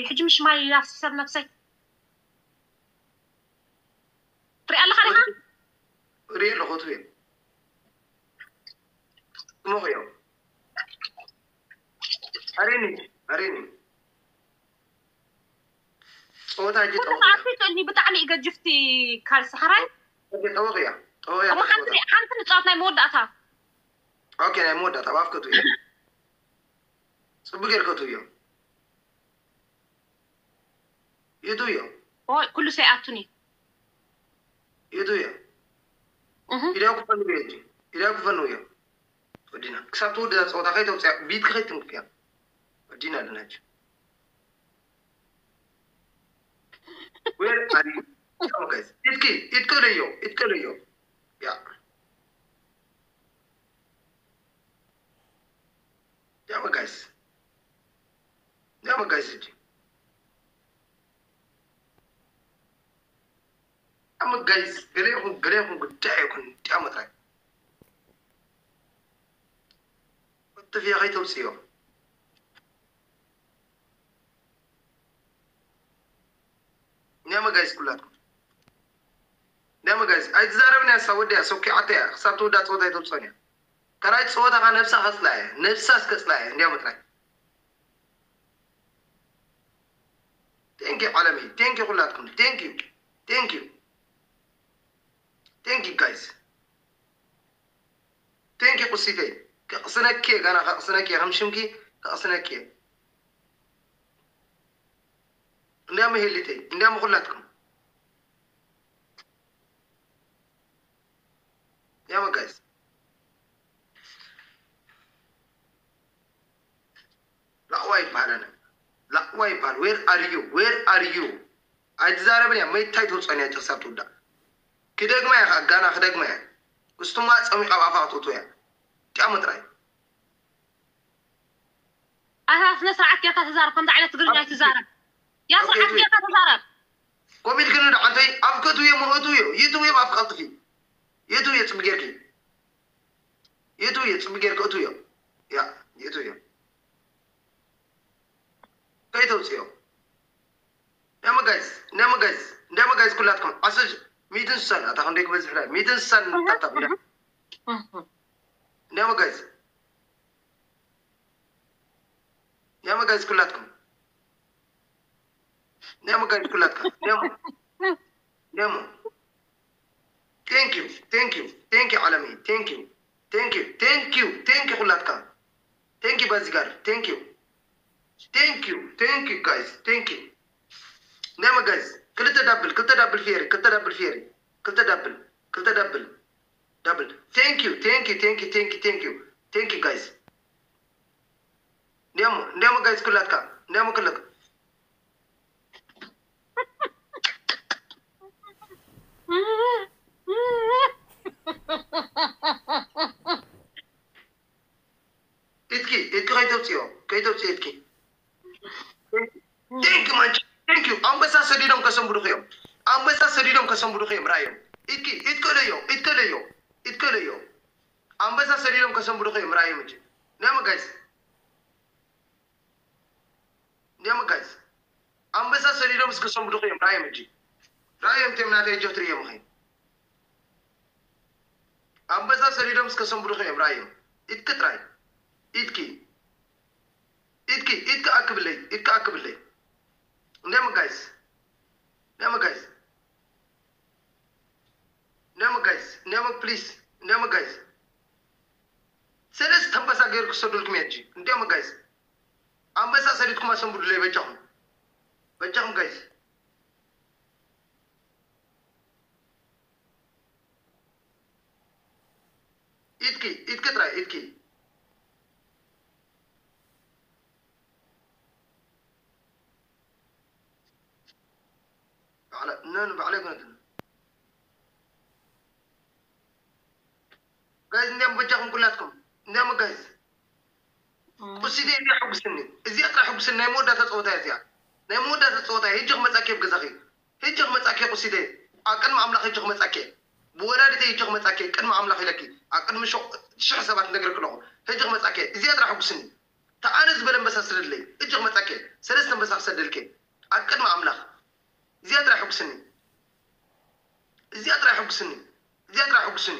ሕጂ ምሽ ማይ ኣፍሲሰ ኣብ ነብሰይ። ትሪኣ ኣለኻ ዲኻ? ሪእ ኣለኹ፣ ትብል። ጽቡቕ እዮም። ኣሬኒ፣ ኣሬኒ። ጸወታ ሕጂ ኩሉ ጠወቕ እያ። ሰዓት ትእኒ ብጣዕሚ እዩ ገጅፍቲ ካልሲ ሓራይ። ኦኬ፣ ጠወቕ እያ። ጠወቕ እያ እሞ ናይ ሓንቲ ጸወታ። ሓንቲ ንጻወት ናይ መወዳእታ። ኦኬ፣ ናይ መወዳእታ። ኣብ ኣፍ ከእትው እያ። ጽቡቕ ጌርካ እትው እዮም። ይእትው እዮም። ኦይ፣ ኩሉ ሰይኣቱኒ። ይእትው እዮም። እህ። ኢዳ ክፈኑ እዮም። ኢዳ ክፈኑ እዮም። ወዲና። ክሳብ ትውድእ እዛ ጸወታ ከይተውጽኣ፣ ቢትኪ ከይትንክፍያ። ወዲና ኣለና ሕጂ። Where are you? Come on, guys. ኢትኪ፣ ኢትክእለዮ፣ ኢትክእለዮ። ያ። ያ መጋይስ። ያ መጋይስ ሕጂ። ያ መጋይስ፣ ገለ ይኹን፣ ገለ ይኹን ጉዳይ ይኹን፣ ያ መጥራይ። ወጥፍያ ከይተውፅዮ። ኒያመ ጋይስ ኩላትኩም። ኒያመ ጋይስ፣ ኣይትዛረብን እያ እሳ ወዲያ፣ ሶኪ ዓተ እያ፣ ክሳብ ትውዳእ ፀወታ ኣይተውፅኦን እያ። ካልኣይ ፀወታ ከዓ ነብሳ ከፅላ እያ፣ ነብሳ እስከ ፅላ እያ፣ እንዲያመ ጥራይ። ቴንኪ ዓለመይ፣ ቴንኪ ኩላትኩም፣ ቴንኪ፣ ቴንኪ፣ ቴንኪ ጋይስ። ቴንኪ ቁሲተይ፣ ከቕስነኪ እየ፣ ጋና ከቕስነኪ እየ፣ ከም ሽምኪ ከቕስነኪ እየ። እንዲያም ሄሊተይ፣ እንዲያም ኩላትኩም። እንዲያም ጋይስ። ላዕዋ ይበሃል፣ ኣነ ላዕዋ ይበሃል። Where are you? Where are you? ኣይትዛረብን እያ፣ መይታይ ተውፀን እያ፣ ክሳብ ትውዳእ። ክደግማ እያ፣ ከዓ ጋና ክደግማ እያ። ክስቱማ ፀሚቕ ኣብ ኣፋ ክትእትዎ እያ። ጢያሞ ጥራይ። ኣታ ስነ ስርዓት ጌርካ ተዛረብ፣ ከምዚ ዓይነት ትግርኛ ኣይትዛረብ። ያ ኦኬ፣ ስርዓት ኦኬ። ጌርካ ተዛረብ። ኮሚድ ግን ንዶ ዓንተይ ኣብ ከእትው እዮም፣ እትው እዮም፣ ይእትው እዮም፣ ኣብ ቀልጥፊ። ይእትው እየ፣ ፅቢ ጌርኪ። ይእትው እየ፣ ፅቢ ጌርኪ እትው እዮም። ያ፣ ይእትው እዮም። ከይተውፅዮ። እንዲያመ ጋይስ፣ እንዲያመ ጋይስ፣ እንዲያመ ጋይስ ኩላትኩም። ዓሰርተ፣ ሚእትን ስሳን፣ ኣታ ክንደይ ክበዝሕ ዳ? ሚእትን ስሳን እህ፣ ታብታብ፣ እንዲያ-፣ እህ፣ እህ። እንዲያመ ጋይስ። እንዲያመ ጋይስ ኩላትኩም። እንዲያመ ጋይስ ኩላትካ። እንዲያመ፣ እንዲያመ። Thank you, thank you, thank you ዓለመይ፣ thank you, thank you, thank you, thank you ኩላትካ። Thank you ባዚጋር፣ thank you, thank you, thank you guys, thank you። እንዲያመ ጋይስ፣ ክልተ ዳብል፣ ክልተ ዳብል ፌሪ፣ ክልተ ዳብል ፌሪ፣ ክልተ ዳብል፣ ክልተ ዳብል፣ ዳብል። Thank you, thank you, thank you, thank you, thank you, thank you guys። እንዲያሞ፣ እንዲያሞ ጋይስ ኩላትካ፣ እንዲያሞ ክልክ። ኢትኪ፣ ኢትኪ ከይተውፅዮ፣ ከይተውፅዮ ኢትኪ። Thank you ማንቺ፣ thank you። ኣንበሳ ሰዲዶም ከሰንብዱኺ እዮም። ኣንበሳ ሰዲዶም ከሰንብዱኺ እዮም፣ ራዮም። ኢትኪ፣ ኢትክእለዮ፣ ኢትክእለዮ፣ ኢትክእለዮ። ኣንበሳ ሰዲዶም ከሰንብዱኺ እዮም፣ ራዮም እንጂ። እንዲያሞ ጋይስ። እንዲያሞ ጋይስ። ኣንበሳ ሰዲዶም እስከ ሰንብዱኺ እዮም፣ ራዮም እንጂ። ራዮም ቴም ናተይ ጆትሪ እዮም፣ ኸይ። ኣንበሳ ሰዲዶም እስከ ሰንብዱኺ እዮም፣ ራዮም። ኢትኪ ጥራይ። ኢትኪ። ኢትኪ፣ ኢትኪ ኣክብለይ፣ ኢትኪ ኣክብለይ። እንዲያሞ ጋይስ። እንዲያሞ ጋይስ። እንዲያሞ ጋይስ። እንዲያሞ ፕሊስ። እንዲያሞ ጋይስ። ሰለስተ ኣንበሳ ገይሩ ክሰዱልኩም እየ ሕጂ። እንዲያሞ ጋይስ። ኣንበሳ ሰዲድኩም ኣሰንብዱለይ በጃኹም። በጃኹም ጋይስ። ኢትኪ፣ ኢትኪ ጥራይ፣ ኢትኪ። ባዕላ-፣ ነ-፣ ባዕላ ኣይኮነትን። ጋይስ፣ እንዲያም በጃኹም ኩላትኩም። እንዲያም ጋይስ። እም። ቁሲተይ እዚኣ ሕጉስኒ። እዚኣ ጥራይ ሕጉስኒ። ናይ መወዳእታ ጸወታ እያ እዚኣ። ናይ መወዳእታ ጸወታ እያ። ሂጂ ክመጻኪ ኣብ ገዛኺ። ሂጂ ክመጻኪ ቁሲተይ። ኣብ ቅድሚ ኣምላኽ ሂጂ ክመጻኪ። ብወላዲተይ ሂጂ ክመጻኪ። ቅድሚ ኣምላኽ ኢለኪ። ኣብ ቅድሚ ሸ-፣ ሽሕ ሰባት ነግረኪ ኣለኹ። ሂጂ ክመጻኪ። እዚኣ ጥራይ ሕጉስኒ። ተኣነ ዝበለ ኣንበሳ ስደድለይ። እጂ ክመፀከ ሰለስተ ኣንበሳ ክሰደልከ ኣብ ቅድሚ ኣምላኽ። እዚኣ ጥራይ ሕጉስኒ። እዚኣ ጥራይ ሕጉስኒ። እዚኣ ጥራይ ሕጉስኒ።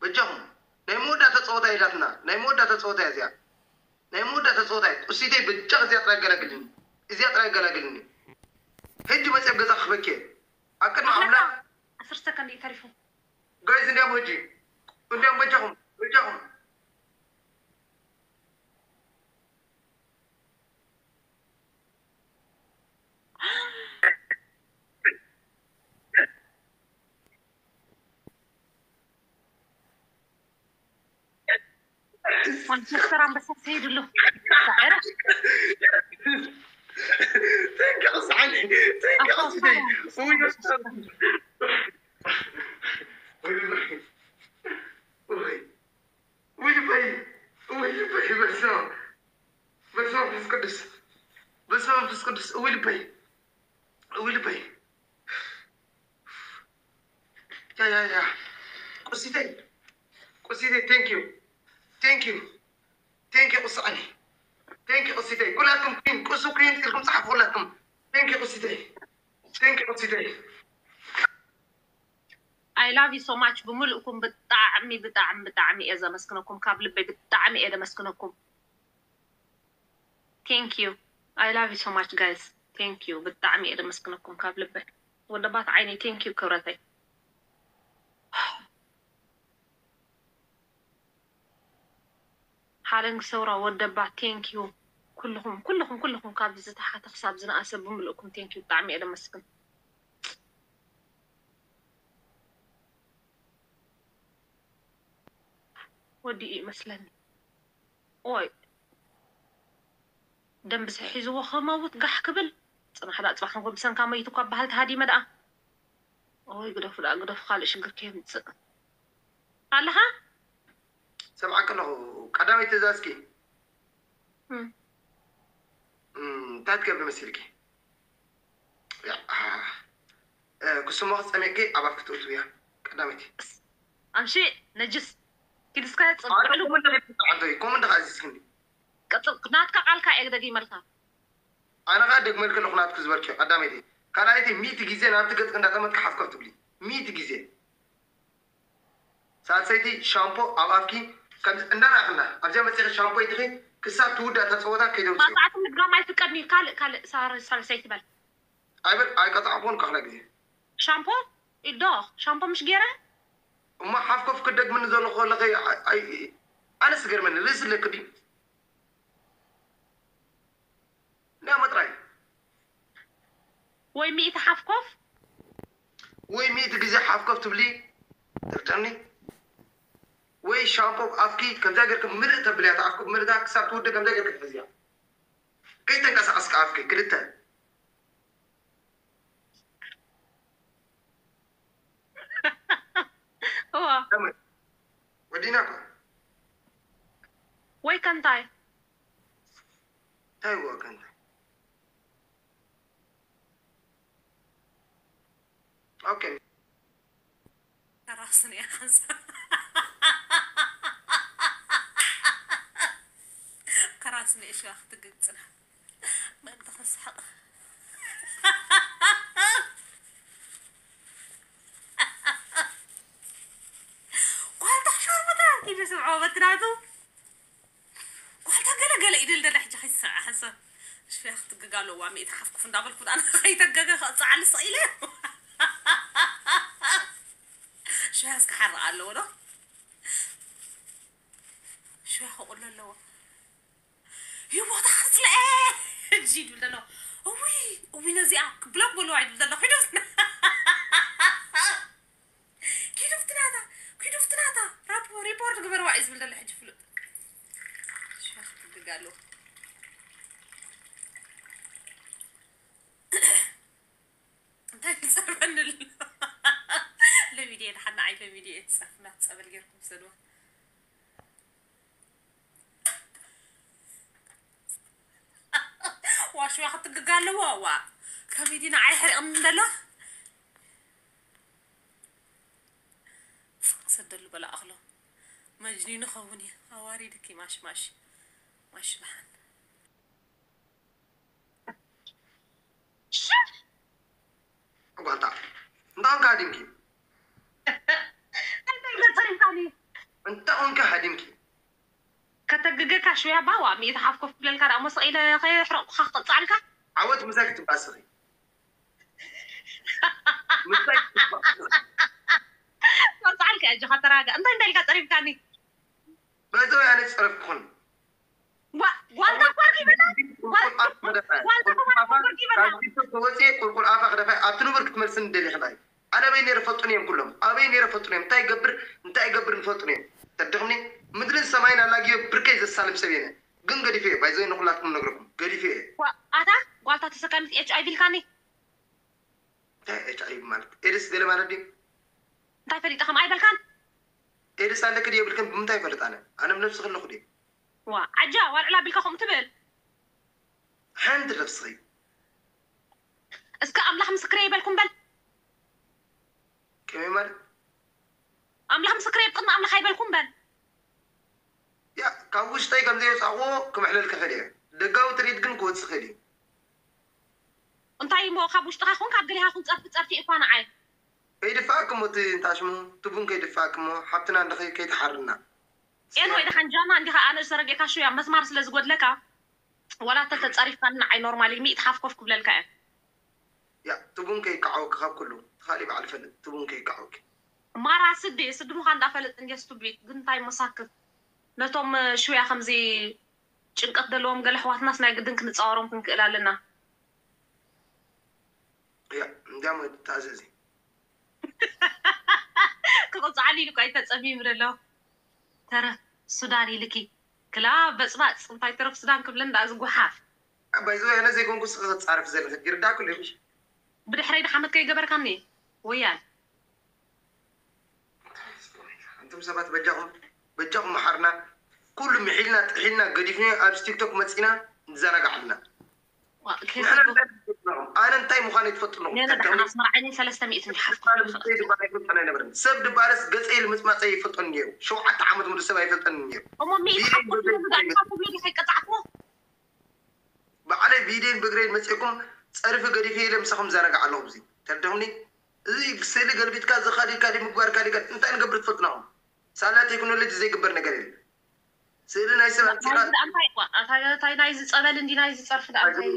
በጃኹም። ናይ መወዳእታ ፀወታ ኢላትና። ናይ መወዳእታ ፀወታ እያ እዚኣ። ናይ መወዳእታ ፀወታ እያ። ቁሲተይ በጃኽ እዚኣ ጥራይ ኣገላግልኒ። እዚኣ ጥራይ ኣገላግልኒ። ሕጂ መፅእ ኣብ ገዛ ክበኪ እየ። ኣብ ቅድሚ ኣምላኽ። ዓሰርተ ሰከንድ እዩ ተሪፉ። ጋይዝ እንዲያም ሕጂ። እንዲያም በጃኹም። በጃኹም። ማንቸስተር ኣንበሳ ሰይድሉ። ውይ ልበይ፣ ውይ ልበይ፣ በስመ አብ፣ በስመ አብ መንፈስ ቅዱስ፣ በስመ አብ መንፈስ ቅዱስ፣ ውይ ልበይ፣ ውይ ልበይ። ያ ያ ያ ቁሲተይ፣ ቁሲተይ፣ thank you፣ thank you፣ thank you ቁስዓኒ፣ thank you ቁሲተይ። ኩላትኩም ኩን ቁሱ ኩን ኢልኩም ጸሓፉ ኩላትኩም። Thank you ቁሲተይ፣ thank you ቁሲተይ። I love you so much ብምልእኩም ብጣዕሚ ብጣዕሚ ብጣዕሚ እየ ዘመስግነኩም፣ ካብ ልበይ ብጣዕሚ እየ ዘመስግነኩም። Thank you, I love you so much guys, thank you ብጣዕሚ እየ ዘመስግነኩም ካብ ልበይ። ወደባት ዓይነይ thank you ክብረተይ። ሓለንግ ሰውራ ወደባ thank you ኩልኹም ኩልኹም ኩልኹም ካብ ዝተሓተ ክሳብ ዝነኣሰ ብምልእኩም thank you ብጣዕሚ እየ ለመስግን። ወዲኡ ይመስለኒ። ኦይ ደም ብዝሕ ሒዝዎ ከመውት ጋሕ ክብል ጽናሕ ዳ ጽባሕ ንጎ ብሰንካ መይቱ ካብ በሃልቲ ሃዲመ ደኣ። ኦይ ግደፉ ደኣ ግደፉ ካልእ ሽግር ከየምጽእ። ኣለኻ? ሰምዓኪ ኣለኹ። ቀዳመይቲ ትእዛዝኪ እንታይ ትገብሪ መሲልኪ? ክስሞኺ ጸሚቕኪ ኣብ ኣፍኪ ትእትውያ ቀዳመይቲ። ኣምሺ ነጅስ ኪድስካ ጽብዕሉ። ኮመንት ዲኻ ኣዚዝክኒ? ናትካ ቃልካ እየ ደጊመልካ። ኣነ ኸዓ ደግመልኪ ኣለኹ ናትኪ ዝበልኪዮ ቀዳመይቲ። ካልኣይቲ ሚእቲ ግዜ ናብቲ ገጽኪ እንዳጠመትኪ ሓፍከፍ ትብሊ። ሚእቲ ግዜ። ሳልሰይቲ ሻምፖ ኣብ ኣፍኪ ከምዚ እንዳረኣኽና ኣብዚኣ መጺኺ ሻምፖ ኢትኺ ክሳብ ትውዳእ እታ ጸወታ ከይተውጽዮ። ሳልሳይቲ ምድጋም ኣይፍቀድን እዩ። ካልእ ካልእ ሳልሰይቲ በል። ኣይበል ኣይቀጻዕኩን ካኽላ ግዜ። ሻምፖ ኢዶ ሻምፖ ምሽ ገይረ። እሞ ሓፍከፍ ክደግምኒ ዘለኹ ከለኺ ኣይ ኣነስ ዝገርመኒ ርእሲ ኣለኪ ድዩ? ናይ መጥራይ ወይ ሚእቲ ሓፍ ኮፍ ወይ ሚእቲ ግዜ ሓፍ ኮፍ ትብሊ ትርጨኒ ወይ ሻምፖ ኣፍኪ ከምዛ ገርክ ምልእ ተብልያ ኣፍኪ ምልእታ ክሳብ ትውደ ከምዛ ገርክ ትሕዝያ ከይተንቀሳቀስካ ኣፍኪ ክልተ እዋ ወዲና እኮ ወይ ከንታይ እንታይ እዋ ከንታይ ኦኬ ከራስን እያ ሓንሳብ ከራስን እያ ሽዋ ክትግግጽና ምእንቲ ከስሕቕ ጓልታ ሻርሙጣ ኢሉ ስምዖ በቲ ናቱ ጓልታ ገለ ገለ ኢደል ደለ ሕጂ ከይትስምዐ ሓንሳብ ሽፍያ ክትግግ ኣለዋ ሚእቲ ሓፍ ኮፍ እንዳበልኩ ዳኣ ከይተገገ ከቕፅዓሉ ስቕ ኢለ ሽፍያ እስከ ሓርቕ ኣለዎ ዶ ሽፍያ ከቑሎ ኣለዎ ይቦታ ክፅልአ ሕጂ ይብል ዘሎ እውይ እውይ ነዚኣ ብሎክ በልዋ ይብል ዘሎ ኪዱ ኪዱ ፍትናታ ኪዱ ፍትናታ ራፖ ሪፖርት ግበርዋ እዩ ዝብል ዘሎ ሕጂ ፍሉጥ ሽፋ ክትግግ ኣለዎ እንታይ ትፀርበኒ ኣሎ ለሚድየ ድሓና ዓይ ለሚድየ ትፀርፍና ትፀበል ገይርኩም ሰድዋ ዋሽዋ ክትግጋ ኣለዎ ዋ ከሚዲ ንዓይ ሕሪቕኒ እንደሎ ሰደሉ በላ ኣኽሎ መጅኒኑ ኸውን እዩ ኣዋሪድኪ ማሽ ማሽ ማሽ ብሓን ሃዲምኪ? እንታይ ገጸሪካኒ? እንታይ ኮንኪ ሃዲምኪ? ከተግገካ ሽውያ ባዋ፣ ሚእቲ ሓፍ ኮፍ ክብለልካ ደኣ፣ ሞስቕ ኢለ ከየሕረቕኩኻ ክቕጻዕልካ? ዓወት ምሳይ ክትባስኺ። ምሳይ ክትባስኺ። ቀጻልካ፣ ኣጆኻ ተረጋጋ። እንታይ እንታይ ኢልካ ጸሪፍካኒ? በዚ ወይ ኣነ ጸረፍኩኹን። ጓ-፣ ጓልታ እኮ ኣርጊበና። ጓል-፣ ጓልታ እኮ ኣርጊበና። ካብ ቲክቶክ ተወፅኤ ቁልቁል ኣፋ ክደፋ ኣብቲ ንቡር ክትመልስኒ ደሊኽናይ። ኣነ ኣበይ ነይረ ፈልጡን እዮም ኩሎም። ኣበይ ነይረ ፈልጡን እዮም። እንታይ ይገብር፣ እንታይ ይገብር ንፈልጡን እዮም። ተደኽምኒ ምድርን ሰማይን ኣላጊዮ ብርከይ ዘሳልም ሰብ እየ። ግን ገዲፈ እየ። ባይዘይ ንኹላትኩም ነግረኩም። ገዲፈ እየ። ዋ-፣ ኣታ ጓልታ ተሰካሚት ኤች ኣይ ቪ ኢልካኒ? እንታይ ኤች ኣይ ቪ ማለት? ኤድስ ገለ ማለት ድዩ? እንታይ ፈሊጠ ከም ኣይበልካን? ኤድስ ኣለኪ ድዩ የብልክን ብምንታይ ይፈልጥ ኣነ? ኣነ ብነብስኺ ኣለኹ ድዩ? ዋ፣ ዓጃ፣ ዋልዕላ ቢልካ ከምኡ ትብል? ሓንቲ ነብስኺ። እስከ ኣምላኽ ምስክረይ ይበልኩም በል። ከመይ ማለት? ኣምላኽ ምስክረይ፣ ኣብ ቅድሚ ኣምላኽ ኣይበልኩም በል። ያ፣ ካብ ውሽጠይ ከም ዘየውፃእኩዎ ክምሕለል ክኽእል እየ። ደጋዊ ትርኢት ግን ክወፅእ ይኽእል እዩ። እንታይ እሞ ካብ ውሽጥኻ ኹን ካብ ገሊኻ ኹን ጸርፊ ጸርፊ እኳ ንዓይ። ከይድፋእክሞ እቲ እንታይ ሽሙ ትቡን ከይድፋእክሞ ሓብትና እንድኸ ከይትሓርና። ኤንወይ ደሓን ጃና እንዲኻ ኣነ ዝተረገካ ሽያ መስማር ስለ ዝጎድለካ ዋላ ተተጸሪፍካኒ ንዓይ ኖርማሊ ሚእቲ ሓፍ ኮፍ ክብለልካ እየ። ያ ትቡን ከይከዓወኪ ካብ ኩሉ ትኻሊ ባዕሊ ፈልጥ ትቡን ከይከዓወኪ። ማራ ስዲ ስዲ ምዃን እንዳፈለጥ እንድየ ስቱቢት ግን እንታይ መሳክፍ ነቶም ሽውያ ከምዚ ጭንቀት ዘለዎም ገለ ኣሕዋትናስ ናይ ግድን ክንጻወሮም ክንክእል ኣለና። ያ እንዲያም ወይ ተኣዘዚ። ክቕጽዓሉ ኢሉ እኮ ኣይተጸሚሙ ዘሎ። ተረፍ ሱዳን ኢልኪ ክላ በጽባጽ እንታይ ተረፍ ሱዳን ክብለኒ ደኣ ዝጓሓፍ። ኣባይ ዝወያነ ዘይኮንኩ ስኺ ክትጻረፊ ዘለኺ ይርዳእኩ ኣለሽ። ብድሕረይ ድሓመት ከይገበርካኒ ወያል። ኣንቱም ሰባት በጃኹም በጃኹም መሓርና። ኩሉ ምሒልና ጥሒልና ገዲፍና ኣብዚ ቲክቶክ መጺና ንዘናጋዕ ኣለና። ዋ፣ ንሕና እንታይ ትፈልጡ ኣለኹም? ኣነ እንታይ ምዃነይ ትፈልጡ ኣለኹም? ነነ ደሓን ኣስመራ ዓይነይ ሰለስተ ሚእቲ እንዲሓፍኩ። ሰብ ድባል ኣይፈልጠን ኣይነበረን። ሰብ ድባለስ ገጸይ ልምጽማጸይ ይፈልጠኒ ነይሩ። ሸውዓተ ዓመት ሙሉ ሰብ ኣይፈልጠኒ ነይሩ። እሞ ሚእቲ ቢልዮን ሓፍኩ ገንዘብ ትብሉ ዳኣ ይፈልጠኒ። ኢኻ ትብሉ ዲኻ ይቀጻዕኩዎ? ባዕለይ ብኢደይን ብእግረይን መጺእኩም ጸርፊ ገዲፈ ኢለ ምሳኹም ዛረጋ ኣለኹ። እዚ ተረድኹምኒ? እዚ ስእሊ ገልቢጥካ እዚ ካሊድ ካሊድ ምግባር ካሊድ ካሊድ እንታይ ንገብር ትፈልጡ ኣለኹም? ሳላ ቴክኖሎጂ ዘይግበር ነገር የለን። ስእሊ ናይ ሰብ ኣምጺእካ ናይዚ ደኣ እንታይ ዋ፣ ኣታ፣ እንታይ ናይዚ ጸበል እንዲ ናይዚ ጸርፊ ደኣ እንታይ?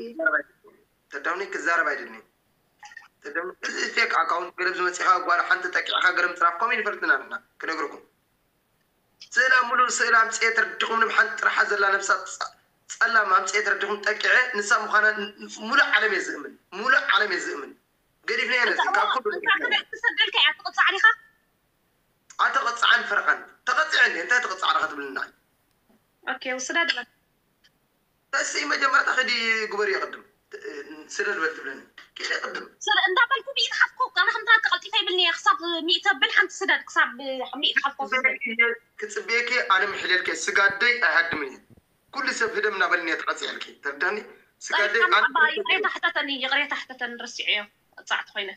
ተዳውኒ ክዛረብ ኣይደልን። ተዳውኒ እዚ ፌክ ኣካውንት ገረብ ዝመጺኻ ጓል ሓንቲ ጠቂዕኻ ገረብ ምጽራፍ ኮሜዲ ፈልጥና ኣለና ክነግረኩም። ስእላ ሙሉእ ስእላ ኣምጽኤ ተረዲኹም ንብ ሓንቲ ጥራሓ ዘላ ነብሳ ጸ-፣ ጸላም ኣምጽኤ ተረዲኹም ጠቂዐ ንሳ ምዃና ን-፣ ሙሉእ ዓለም እየ ዝእምን። ሙሉእ ዓለም እየ ዝእምን። ገዲፍና እየ ነዚ ካብ ኩሉ እንታ ገዲፍና። ከመይ ትሰደልካ እያ ትቕጻዕ ዲኻ? ኣተቐጽዓን ፈረቓን። ተቐጺዐ እንዴ? እንታይ ተቐጻዕ ዲኻ ትብልና? ኦኬ፣ ውስዳ ድበል። ተስኢ መጀመርታ ኸዲ ግበር እየ ቅድም። ት-፣ ስደድ በል ትብለኒ። ኪደ ቅድም። ስለ እንዳበልኩ ሚእቲ ሓፍኮ፣ ኣነ ከምታ ተቐልጢፈ ይብልኒ እየ። ክሳብ ሚእቲ ኣብል ሓንቲ ስደድ፣ ክሳብ ሚእቲ ሓፍኮ ስደድ። ክጽበየኪ ኣነ ምሕለልከ ስጋደይ ኣይሃድምን እየ። ኩሉ ሰብ ህደም እናበልኒ እየ ተቐጺዐልኪ። ተርዳኒ? ስጋደይ ጸይፋን ኣነ ኣባ፣ ይቕሬታ ሕተተኒ፣ ይቕሬታ ሕተተኒ፣ ረሲዐዮ። ጻዕቲ ኮይነ።